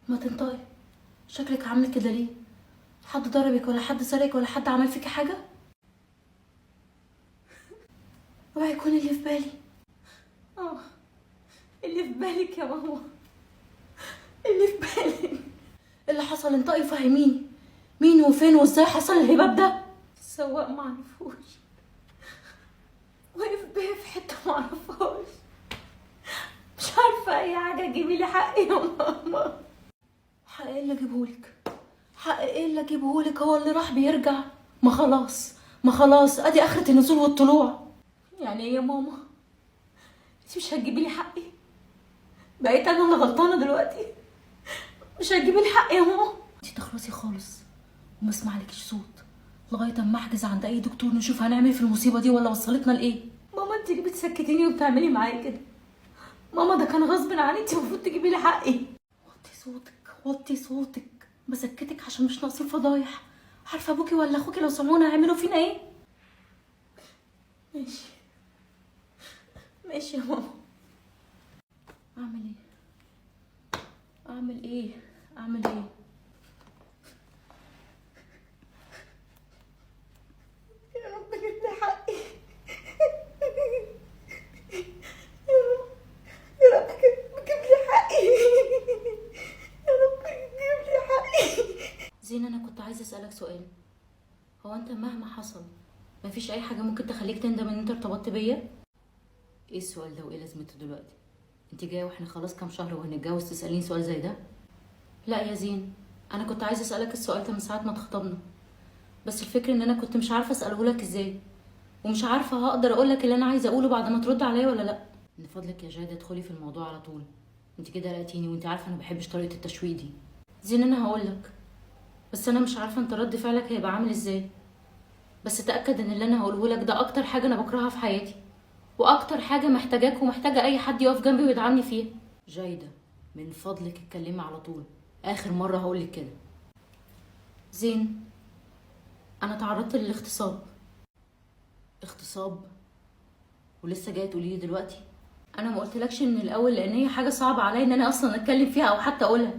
ما تنطقي، شكلك عامل كده ليه؟ حد ضربك ولا حد سرقك ولا حد عمل فيكي حاجة؟ اوعي يكون اللي في بالي. اه اللي في بالك يا ماما، اللي في بالك. اللي حصل انطقي وفهميني، مين وفين وازاي حصل الهباب ده؟ السواق معرفوش، واقف بيا في حتة معرفهاش، مش عارفه اي حاجة. جيبي لي حقي يا ماما. حق ايه اللي اجيبهولك؟ حق ايه اللي اجيبهولك؟ هو اللي راح بيرجع؟ ما خلاص، ما خلاص، ادي اخرة النزول والطلوع. يعني ايه يا ماما؟ انت مش هتجيبي لي حقي؟ بقيت انا اللي غلطانة دلوقتي؟ مش هتجيبي لي حقي يا ماما؟ انت تخلصي خالص وما اسمعلكيش صوت لغاية اما احجز عند اي دكتور نشوف هنعمل في المصيبة دي ولا وصلتنا لايه. ماما انت ليه بتسكتيني وبتعملي معايا كده؟ ماما ده كان غصب عني، انت المفروض تجيبي لي حقي. وطي صوتك، وطي صوتك، بسكتك عشان مش ناقصين فضايح. عارفه ابوكي ولا اخوكي لو سمعونا هيعملوا فينا ايه؟ ماشي ماشي يا ماما. اعمل ايه؟ اعمل ايه؟ اعمل ايه؟ يا رب جيب لي حقي، يا رب، يا رب جيب لي حقي، يا رب جيب لي حقي. زين انا كنت عايزه اسالك سؤال، هو انت مهما حصل مفيش اي حاجة ممكن تخليك تندم ان انت ارتبطت بيا؟ ايه السؤال ده وايه لازمته دلوقتي؟ انت جاية واحنا خلاص كام شهر وهنتجوز تساليني سؤال زي ده؟ لا يا زين، انا كنت عايزه اسالك السؤال ده من ساعة ما اتخطبنا، بس الفكرة ان انا كنت مش عارفه اساله لك ازاي، ومش عارفه هقدر اقول لك اللي انا عايزه اقوله بعد ما ترد عليا ولا لا. من فضلك يا جاده ادخلي في الموضوع على طول، انت كده قلقتيني وانت عارفه انا ما بحبش طريقه التشويق دي. زين انا هقول لك، بس انا مش عارفه انت رد فعلك هيبقى عامل ازاي، بس تاكد ان اللي انا هقوله لك ده اكتر حاجة انا بكرهها في حياتي، واكتر حاجة محتاجاك ومحتاجة اي حد يقف جنبي ويدعمني فيها. جايده من فضلك اتكلمي على طول، اخر مرة هقول لك كده. زين انا تعرضت للاغتصاب. اغتصاب؟ ولسه جاية تقولي لي دلوقتي؟ انا ما قلتلكش من الاول لان هي حاجة صعبة عليا ان انا اصلا اتكلم فيها او حتى اقولها،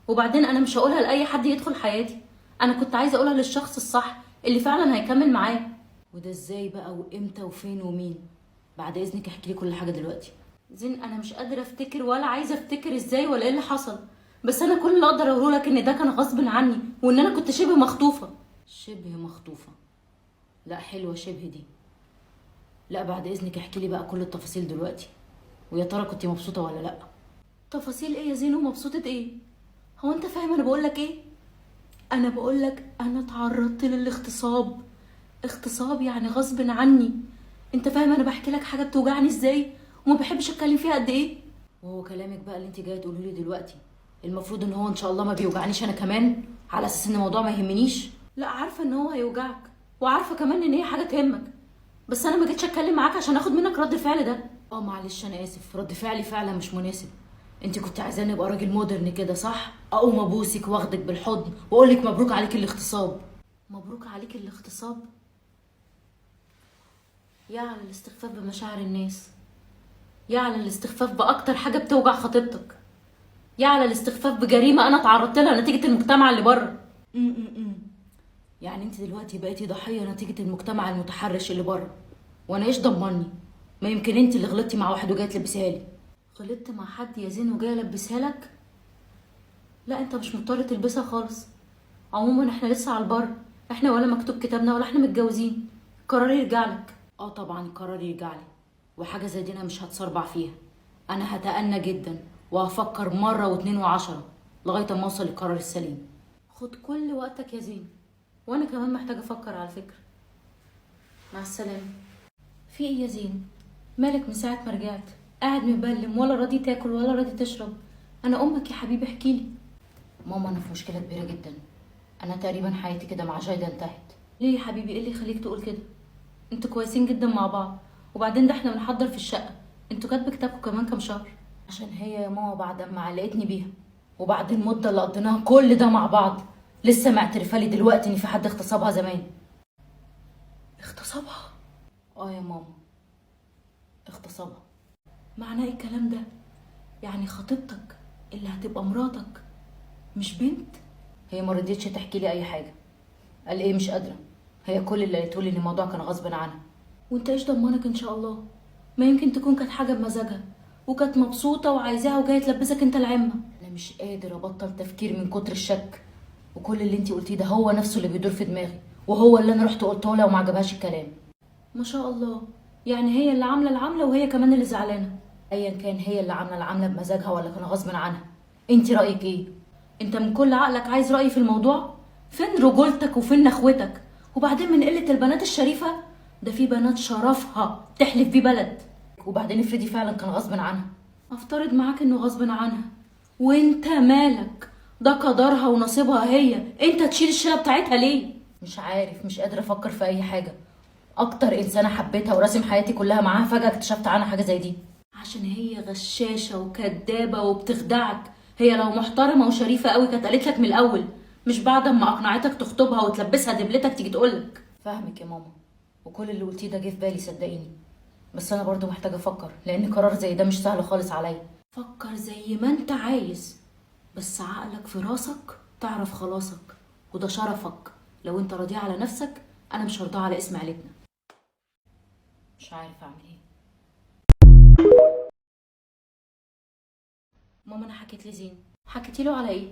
وبعدين انا مش هقولها لاي حد يدخل حياتي، انا كنت عايزه اقولها للشخص الصح اللي فعلا هيكمل معايا. وده ازاي بقى وامتى وفين ومين؟ بعد اذنك احكي لي كل حاجة دلوقتي. زين انا مش قادرة افتكر ولا عايزه افتكر ازاي ولا ايه اللي حصل، بس انا كل اللي اقدر اقوله لك ان ده كان غصب عني وان انا كنت شبه مخطوفه. شبه مخطوفه؟ لا حلوة شبه دي. لا بعد اذنك احكي لي بقى كل التفاصيل دلوقتي، ويا ترى كنت مبسوطة ولا لا؟ تفاصيل ايه يا زين ومبسوطة ايه؟ هو انت فاهم انا بقول لك ايه؟ انا بقول لك انا اتعرضت للاغتصاب. اغتصاب يعني غصب عني. انت فاهم انا بحكي لك حاجة بتوجعني ازاي وما بحبش اتكلم فيها قد ايه؟ وهو كلامك بقى اللي انت جاية تقولي لي دلوقتي المفروض ان هو ان شاء الله ما بيوجعنيش انا كمان، على اساس ان الموضوع ما يهمنيش؟ لا عارفه ان هو هيوجعك، وعارفه كمان ان هي حاجة تهمك، بس انا ما جيتش اتكلم معاك عشان اخد منك رد فعل ده. معلش انا اسف، رد فعلي فعلا مش مناسب. انت كنت عايزاني ابقى راجل مودرن كده صح؟ اقوم ابوسك واخدك بالحضن واقول لك مبروك عليك الاغتصاب. مبروك عليك الاغتصاب؟ يا على الاستخفاف بمشاعر الناس، يا على الاستخفاف باكتر حاجة بتوجع خطيبتك، يا على الاستخفاف بجريمة انا اتعرضت لها نتيجة المجتمع اللي بره. يعني انت دلوقتي بقيتي ضحية نتيجة المجتمع المتحرش اللي بره، وانا ايش ضمني؟ ما يمكن انت اللي غلطتي مع واحد وجاية تلبسيها لي. غلطت مع حد يا زين وجاية البسها لك؟ لا انت مش مضطر تلبسها خالص. عموما احنا لسه على البر، احنا ولا مكتوب كتابنا ولا احنا متجوزين، قراري يرجع لك. طبعا قراري يرجع لي، وحاجه زي دي انا مش هتصربع فيها. انا هتأنى جدا وهفكر مرة واتنين وعشرة لغاية اما اوصل للقرار السليم. خد كل وقتك يا زين، وانا كمان محتاجه افكر على فكرة. مع السلامة. في ايه يا زين؟ مالك من ساعة ما رجعت قاعد مبلم، ولا راضي تاكل ولا راضي تشرب؟ انا امك يا حبيبي، احكي لي. ماما انا في مشكلة كبيرة جدا، انا تقريبا حياتي كده مع جايده انتهت. ليه يا حبيبي؟ ايه اللي يخليك تقول كده؟ انتوا كويسين جدا مع بعض، وبعدين ده احنا بنحضر في الشقة، انتوا كاتبه كتابكم كمان كام شهر. عشان هي يا ماما بعد ما علقتني بيها وبعد المدة اللي قضيناها كل ده مع بعض لسه معترفة لي دلوقتي ان في حد اغتصبها زمان. اغتصبها؟ يا ماما اغتصبها. معناه ايه الكلام ده؟ يعني خطيبتك اللي هتبقى مراتك مش بنت؟ هي ما رضيتش تحكي لي اي حاجة. قال ايه مش قادرة، هي كل اللي قالته لي ان الموضوع كان غصب عنها. وانت ايش ضمنك ان شاء الله؟ ما يمكن تكون كانت حاجة بمزاجها وكانت مبسوطة وعايزاها وجاية تلبسك انت العمه. انا مش قادر ابطل تفكير من كتر الشك، وكل اللي انت قلتيه ده هو نفسه اللي بيدور في دماغي، وهو اللي انا رحت قلته لها وما عجبهاش الكلام. ما شاء الله، يعني هي اللي عامله العملة وهي كمان اللي زعلانة. ايا كان هي اللي عامله العملة بمزاجها ولا كان غصب عنها، انت رايك ايه؟ انت من كل عقلك عايز رايي في الموضوع؟ فين رجولتك وفين نخوتك؟ وبعدين من قلة البنات الشريفة ده، في بنات شرفها تحلف بيه بلد. وبعدين افرضي فعلا كان غصب عنها. افترض معاك انه غصب عنها، وانت مالك؟ ده قدرها ونصيبها هي، انت تشيل الشيله بتاعتها ليه؟ مش عارف، مش قادرة افكر في اي حاجة. اكتر انسانه حبيتها وراسم حياتي كلها معاها، فجاة اكتشفت عنها حاجة زي دي. عشان هي غشاشه وكدابه وبتخدعك. هي لو محترمه وشريفه قوي كانت قالت لك من الاول، مش بعد ما اقنعتك تخطبها وتلبسها دبلتك تيجي تقولك. فاهمك يا ماما، وكل اللي قلتيه ده جه في بالي صدقيني، بس انا برضو محتاجه افكر، لان قرار زي ده مش سهل خالص عليا. فكر زي ما انت عايز، بس عقلك في راسك تعرف خلاصك، وده شرفك. لو انت راضية على نفسك، انا مش هرضاه على اسم عيلتنا. مش عارفه اعمل ايه. ماما انا حكيت لزين. حكيتي له على ايه؟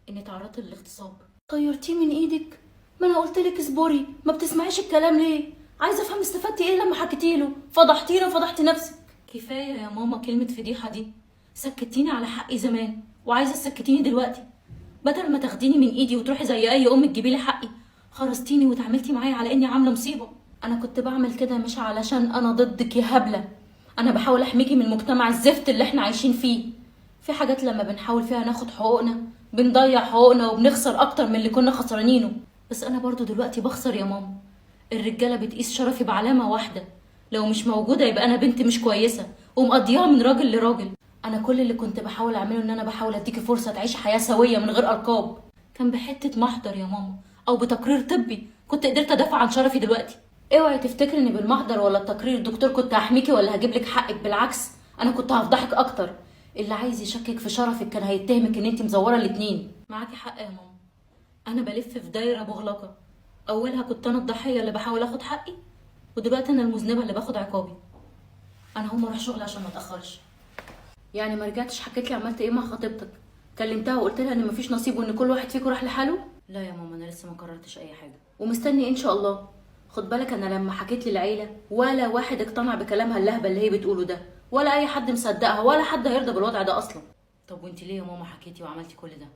اني اتعرضت للاغتصاب. طيرتيه من ايدك؟ ما انا قلت لك اصبري، ما بتسمعيش الكلام ليه؟ عايزه افهم استفدتي ايه لما حكيتي له؟ فضحتينا وفضحتي نفسك. كفاية يا ماما كلمة فضيحة دي، سكتيني على حقي زمان وعايزه تسكتيني دلوقتي. بدل ما تاخديني من ايدي وتروحي زي اي ام تجيبي لي حقي، خرستيني وتعاملتي معايا على اني عامله مصيبة. انا كنت بعمل كده مش علشان انا ضدك يا هبلة، انا بحاول احميكي من المجتمع الزفت اللي احنا عايشين فيه. في حاجات لما بنحاول فيها ناخد حقوقنا بنضيع حقوقنا وبنخسر اكتر من اللي كنا خسرانينه. بس انا برضو دلوقتي بخسر يا ماما. الرجالة بتقيس شرفي بعلامة واحدة، لو مش موجودة يبقى انا بنت مش كويسة ومقضيها من راجل لراجل. انا كل اللي كنت بحاول اعمله ان انا بحاول اديكي فرصة تعيشي حياة سويه من غير القاب. كان بحته محضر يا ماما او بتقرير طبي كنت قدرت ادافع عن شرفي دلوقتي. اوعي تفتكري ان بالمحضر ولا التقرير الدكتور كنت هحميكي ولا هجيب لك حقك، بالعكس انا كنت هفضحك اكتر. اللي عايز يشكك في شرفك كان هيتهمك ان انت مزوره الاتنين. معاكي حق يا ماما، انا بلف في دايرة مغلقة. اولها كنت انا الضحية اللي بحاول اخد حقي، ودلوقتي انا المذنبه اللي باخد عقابي. انا هقوم اروح شغل عشان ما اتاخرش. يعني ما رجعتش حكيت لي عملت ايه مع خطيبتك؟ كلمتها وقلت لها ان مفيش نصيب وان كل واحد فيكم راح لحاله؟ لا يا ماما، انا لسه ما قررتش اي حاجة ومستني ان شاء الله. خد بالك انا لما حكيت للعيلة ولا واحد اقتنع بكلامها اللهبه اللي هي بتقوله ده، ولا اي حد مصدقها، ولا حد هيرضى بالوضع ده اصلا. طب وانت ليه يا ماما حكيتي وعملتي كل ده؟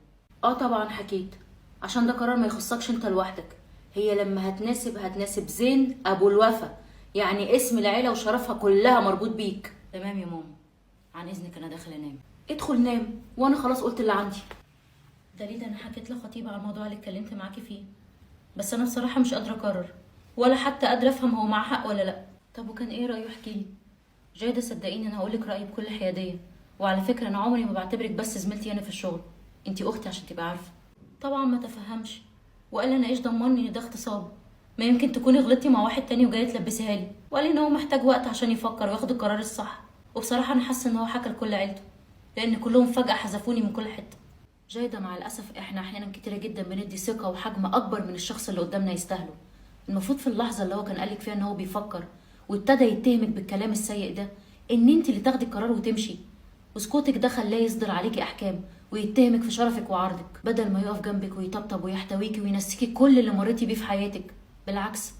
اه طبعا حكيت عشان ده قرار ما يخصكش انت لوحدك. هي لما هتناسب هتناسب زين ابو الوفا، يعني اسم العيلة وشرفها كلها مربوط بيك. تمام يا ماما، عن اذنك انا داخله انام. ادخل نام وانا خلاص قلت اللي عندي. دليل انا حكيت لخطيبي على الموضوع اللي اتكلمت معاكي فيه، بس انا بصراحة مش قادرة اقرر ولا حتى قادرة افهم هو معاه حق ولا لا. طب وكان ايه رايه؟ احكيلي. جايده صدقيني انا هقولك رايي بكل حيادية، وعلى فكرة انا عمري ما بعتبرك بس زميلتي هنا في الشغل، انتي اختي عشان تبقى عارفه. طبعا ما تفهمش وقال انا ايش ضمني ان ده اغتصاب، ما يمكن تكوني غلطتي مع واحد تاني وجاية تلبسيها لي. وقال ان هو محتاج وقت عشان يفكر وياخد القرار الصح. وبصراحة انا حاسه ان هو حكى لكل عيلته، لان كلهم فجاة حذفوني من كل حتة. جايده مع الاسف احنا احيانا كتيرة جدا بندي ثقة وحجم اكبر من الشخص اللي قدامنا يستاهله. المفروض في اللحظة اللي هو كان قالك فيها ان هو بيفكر وابتدى يتهمك بالكلام السيء ده، ان انت اللي تاخدي القرار وتمشي. وسكوتك ده خلاه يصدر عليكي احكام ويتهمك في شرفك وعرضك، بدل ما يقف جنبك ويطبطب ويحتويكي وينسيكي كل اللي مريتي بيه في حياتك. بالعكس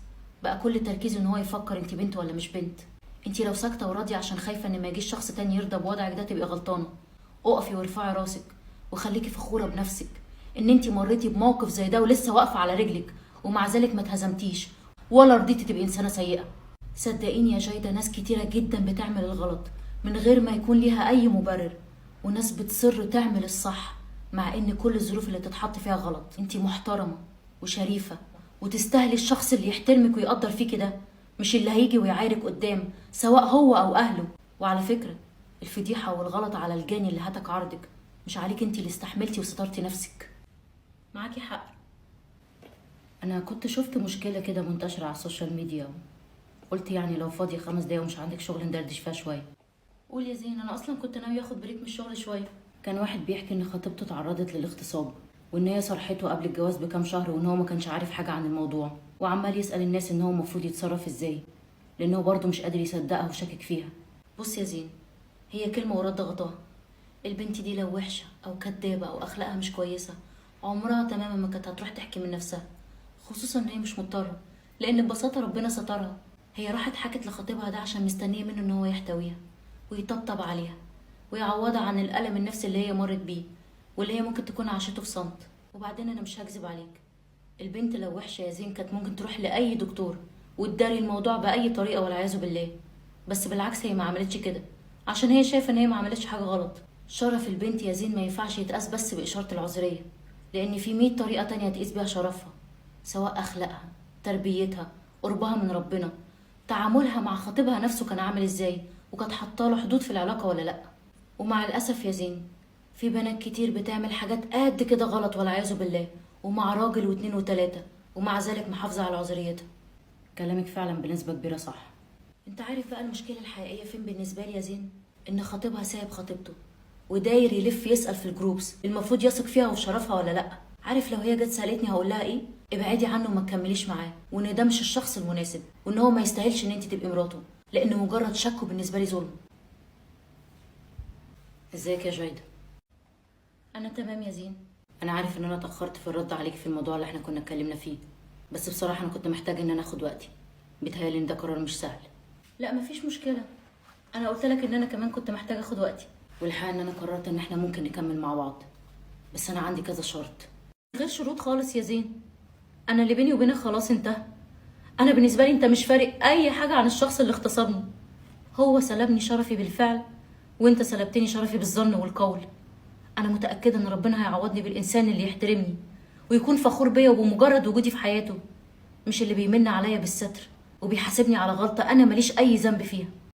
بقى كل تركيزه ان هو يفكر انت بنت ولا مش بنت. انت لو ساكته وراضيه عشان خايفة ان ما يجيش شخص تاني يرضى بوضعك ده تبقي غلطانة. اقفي وارفعي راسك وخليكي فخورة بنفسك ان انت مريتي بموقف زي ده ولسه واقفة على رجلك، ومع ذلك ما اتهزمتيش ولا رضيتي تبقي انسانه سيئه. صدقيني يا جايده ناس كتيرة جدا بتعمل الغلط من غير ما يكون ليها اي مبرر، وناس بتصر تعمل الصح مع ان كل الظروف اللي تتحط فيها غلط. انت محترمه وشريفه وتستاهلي الشخص اللي يحترمك ويقدر فيكي ده، مش اللي هيجي ويعايرك قدام سواء هو او اهله. وعلى فكرة الفضيحة والغلط على الجاني اللي هتك عرضك، مش عليك انت اللي استحملتي وسترتي نفسك. معاكي حق. انا كنت شفت مشكلة كده منتشرة على ال social media، قلت يعني لو فاضية 5 دقايق ومش عندك شغل ندردش فيها شوية. قول يا زين، انا اصلا كنت ناوية اخد break من الشغل شوية. كان واحد بيحكي ان خطيبته اتعرضت للاغتصاب، وان هي صرحته قبل الجواز بكام شهر، وان هو ما كانش عارف حاجة عن الموضوع، وعمال يسال الناس ان هو المفروض يتصرف ازاي، لانه برضه مش قادر يصدقها وشاكك فيها. بص يا زين، هي كلمة ورد غطاها. البنت دي لو وحشة او كدابه او اخلاقها مش كويسة عمرها تماما ما كانت هتروح تحكي من نفسها، خصوصا ان هي مش مضطرة، لان ببساطة ربنا سترها. هي راحت حكت لخطيبها ده عشان مستنيه منه ان هو يحتويها ويطبطب عليها ويعوضها عن الألم النفسي اللي هي مرت بيه واللي هي ممكن تكون عاشته في صمت. وبعدين أنا مش هكذب عليك، البنت لو وحشة يا زين كانت ممكن تروح لأي دكتور وتداري الموضوع بأي طريقة والعياذ بالله، بس بالعكس هي ما عملتش كده عشان هي شايفة إن هي ما عملتش حاجة غلط. شرف البنت يا زين ما ينفعش يتقاس بس بإشارة العذرية، لأن في 100 طريقة تانية تقيس بيها شرفها، سواء أخلاقها، تربيتها، قربها من ربنا، تعاملها مع خطيبها نفسه كان عامل إزاي، وكانت حاطه له حدود في العلاقة ولا لأ. ومع الأسف يا زين في بنات كتير بتعمل حاجات قد كده غلط والعياذ بالله، ومع راجل واتنين وتلاتة، ومع ذلك محافظة على عذريتها. كلامك فعلا بنسبة كبيرة صح. انت عارف بقى المشكلة الحقيقية فين بالنسبة لي يا زين؟ ان خطيبها سايب خطيبته وداير يلف يسأل في ال groups المفروض يثق فيها وفي شرفها ولا لأ. عارف لو هي جت سألتني هقول لها ايه؟ ابعدي عنه وما تكمليش معاه، وان ده مش الشخص المناسب، وان هو ما يستاهلش ان انت تبقي مراته، لان مجرد شكه بالنسبة لي ظلم. ازيك يا جايدة؟ انا تمام يا زين. انا عارف ان انا اتاخرت في الرد عليك في الموضوع اللي احنا كنا اتكلمنا فيه، بس بصراحة انا كنت محتاجه ان انا اخد وقتي. بيتهيألي ان ده قرار مش سهل. لا مفيش مشكلة، انا قلت لك ان انا كمان كنت محتاجه اخد وقتي، والحقيقة ان انا قررت ان احنا ممكن نكمل مع بعض، بس انا عندي كذا شرط. غير شروط خالص يا زين، انا اللي بيني وبينك خلاص انتهى. انا بالنسبة لي انت مش فارق اي حاجة عن الشخص اللي اغتصبني. هو سلبني شرفي بالفعل، وانت سلبتني شرفي بالظن والقول. انا متاكدة ان ربنا هيعوضني بالانسان اللي يحترمني ويكون فخور بيا وبمجرد وجودي في حياته، مش اللي بيمن عليا بالستر وبيحاسبني على غلطه انا ماليش اي ذنب فيها.